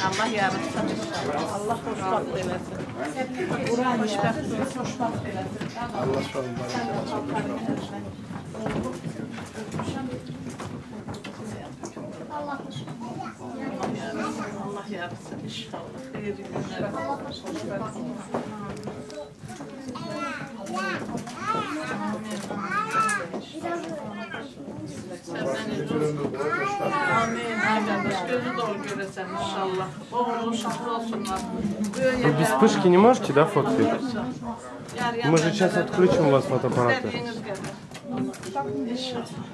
Allah yaratsın inşallah. Allah xoşbəxt eləsin. Xoşbəxt, xoşbəxt eləsin. Allah xoşbəxt eləsin. Allah xoşbəxt. Allah yaratsın inşallah. Xeyirli günlər. Allah xoşbəxt. Amin. Amin. Gözü dolu görəsən inşallah. Oğlu uşaqlı olsunlar. Вы без вспышки не можете, да, фоткать? Мы же сейчас отключим у вас фотоаппараты.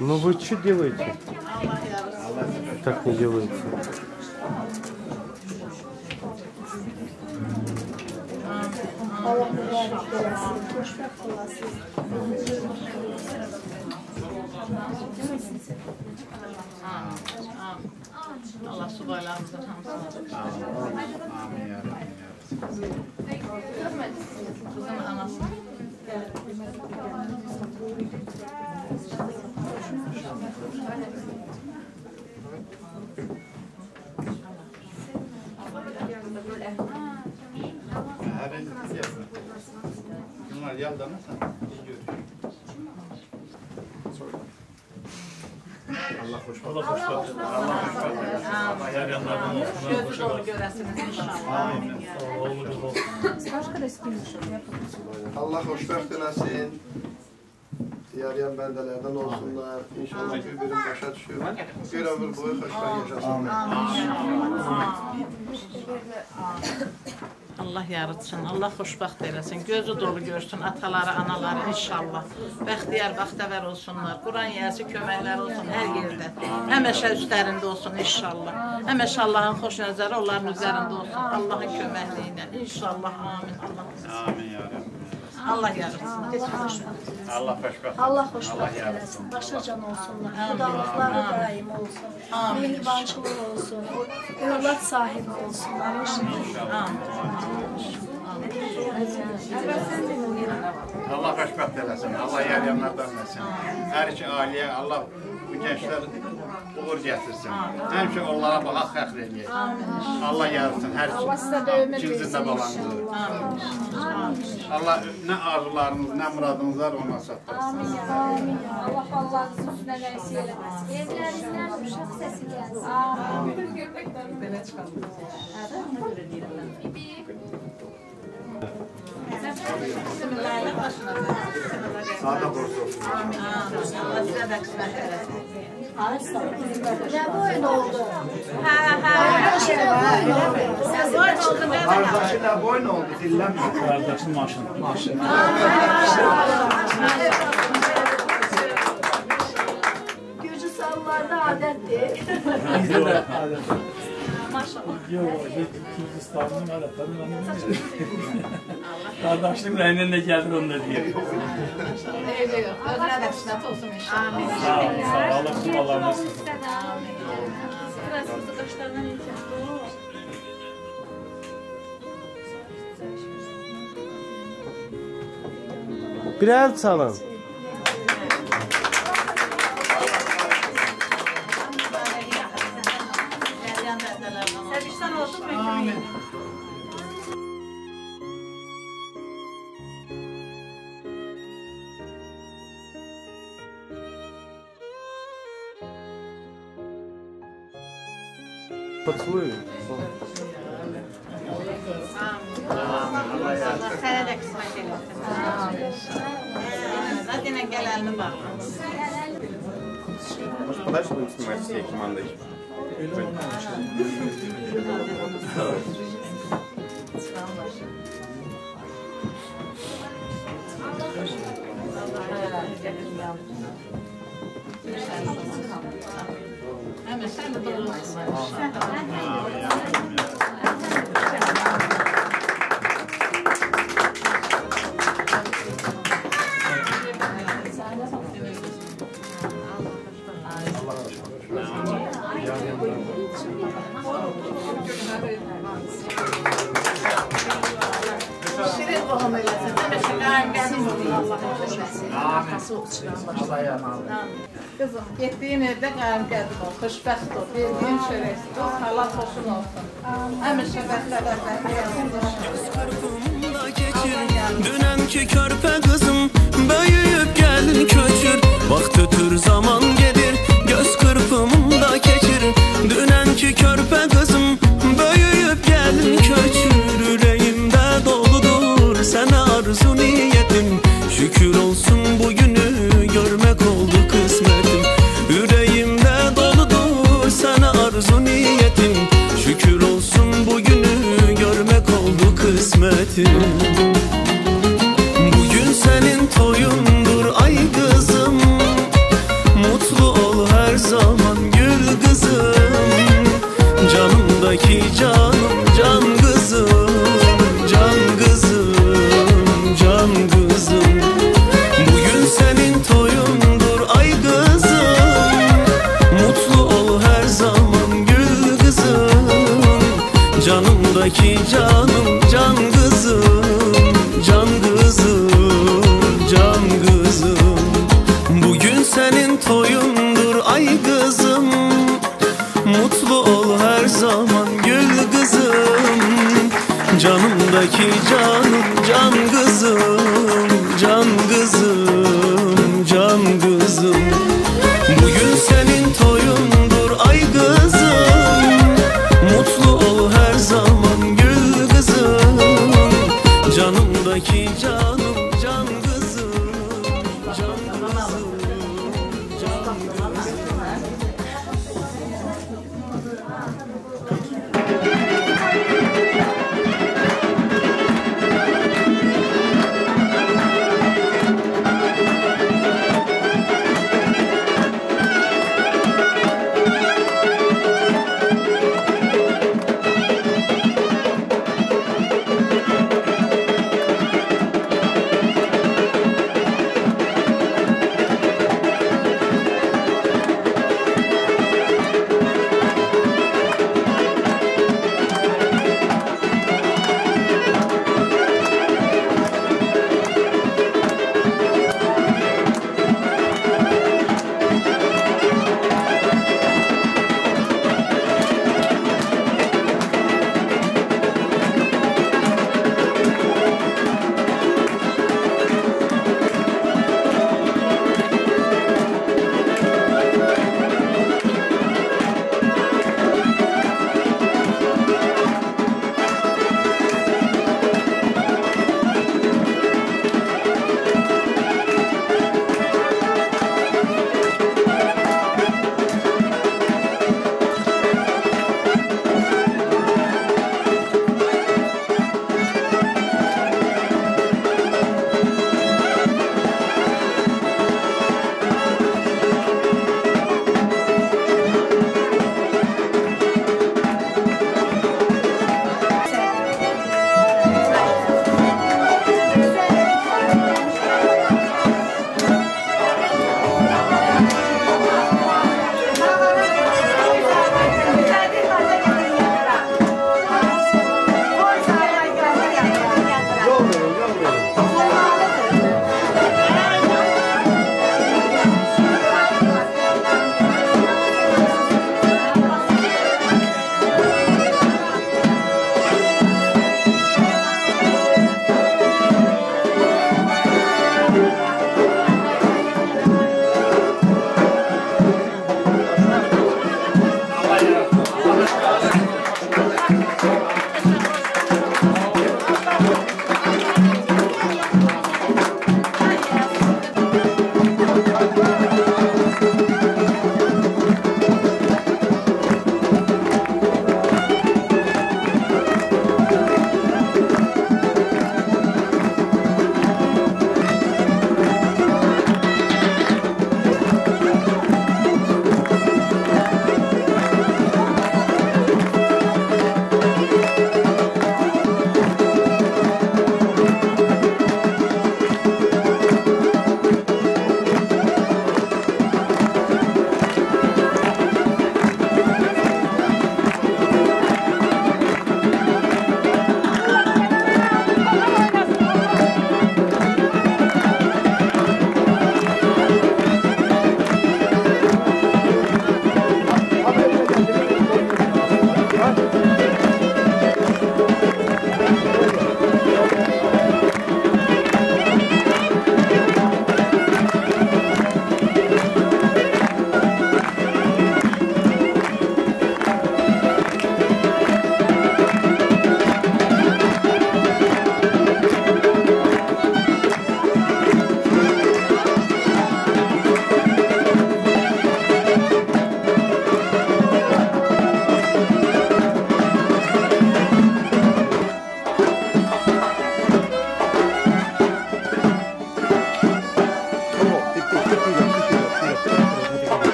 Ну вы что делаете? Так не делается. Allah mübarək eləsin, xoşbəxt olasın. Allah subaylarımızın hamısına. Amin ya Rabbi. Kızın anası. Bunlar yalda mı sen? İyi görüyor. Allah hoş Allah hoş Allah hoş Allah yanlardan olsun. Gözü dolu görəsiniz inşallah. Amin. Allah xoşbəxt eləsin. Yarayan bəndələrdən olsunlar. İnşallah bir-birini başa düşür. Bir ömür boyu xoşbəxt yaşasınlar. Allah yaratsın, Allah xoşbəxt eləsin, gözü dolu görsün ataları, anaları inşallah. Bəxtiyar, bəxtəvər olsunlar, Quran yiyəsi köməkləri olsun hər yerdə. Həmişə üstlərində olsun inşallah. Həmişə Allahın xoş nəzəri onların üzərində olsun, Allahın köməkliyi ilə. İnşallah, amin. Allah. Amin ya Rabbi. Allah yaratsın. Allah xoşbəxt. Allah xoşbəxt eləsin. Başa can olsunlar. Xudalıqları daim olsun. Mehribançılıq olsun. Övlad sahibi olsunlar. Amin. Allah xoşbəxt eləsin. Allah yarayanlardan eləsin. Hər iki ailəyə Allah bu gençlər uğur gətirsin. Həmişə onlara baxaq, fəxr eləyək. Allah yaratsın hər ikinizin də balanızı. Allah nə arzularınız, nə muradınız var ona çatdırsın. Amin. Amin. Allah ballarınızın üstünə nəsi eləməsin. Evlərindən uşaq səsi gəlsin. Amin. Belə çıxalım. Sağda borcu olsun. Amin. Allah sizə də qismət eləsin. Nə boyun oldu? Hə, hə. Qardaşı nə boyun oldu? Qardaşı nə boyun oldu? Dillənmir. Qardaşın maşın. Maşın. Gürcüstanlarda adətdir. Bizdə də adətdir. Maşallah. Yox, Gürcüstanın adətlərini mən bilmirəm. Qardaşlıq rəyindən nə gəlir onu da deyir. Eybi yox. Özünə də qismət olsun inşallah. Sağ olun, sağ olun. Allah kumalarını etsin. Biraz qızı qaşlarından ehtiyatlı ol. Bir el çalın. Səbiştan olsun mu? Amin. Поцелуй. Allah sənə də qismət eləsin. Zaten gəl əlini bağla. Может, подальше будем снимать всей командой? Həmişə dolu olsun. Allah öldürməsin. Atası uçuran başlamalıdır. Qızım, getdiyin evdə qaim qədim ol, xoşbəxt ol, verdiyin çörək, dost halal xoşun olsun. Həmişə bəxtəvər bəxtiyar olsun. Dünənki körpə qızım, böyüyüb gəlin köçür. Vaxt ötür, zaman gedir, göz qırpımında keçir. Dünənki körpə qızım, böyüyüb gəlin köçür. Ürəyimdə doludur sənə arzu niyyətim. Şükür olsun bugünü görmək oldu kısmetim. Ürəyimdə doludur sənə arzu niyyətim. Şükür olsun bugünü görmək oldu kısmetim. Bugün senin toyundur ay kızım. Mutlu ol her zaman gül kızım. Canımdaki canım, can kızım, can kızım, can kızım. Bugün senin toyundur ay kızım. Mutlu ol her zaman gül kızım. Canımdaki canım, can kızım, can kızım, can kızım. Bugün senin toyundur ay kızım. Mutlu ol her zaman gül kızım. Canımdaki canım, can kızım, can kızım, can kızım. Bugün senin toyundur ay kızım. Mutlu ol her zaman gül kızım. Canımdaki canım, can kızım, can kızım, can kızım.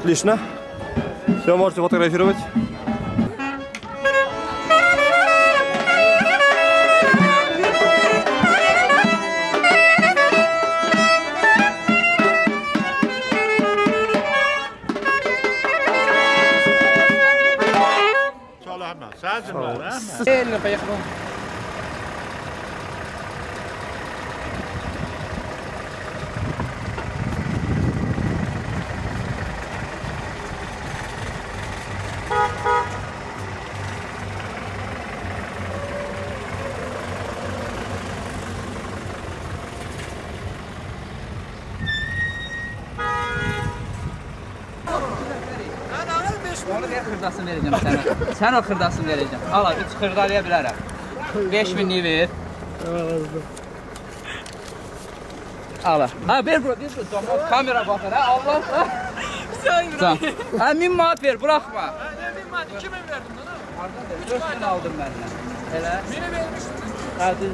Отлично. Все, можете фотографировать. Сильно поехал. Onu ver, xırdasını vereceğim sana. Sen o xırdasını vereceğim. Al abi, üç xırdalaya bilərəm. 5000-lik ver. Al. Ha, ver bura, ver bura. Kamera baxır, ha, Allah. Sən. Ha, 1000 manat ver, buraxma. Ha, nə 1000 manat? 2000 verdim lan. Hardan ver? 4000 aldım məndən. Elə? Mini vermişdiniz. Ha, düz.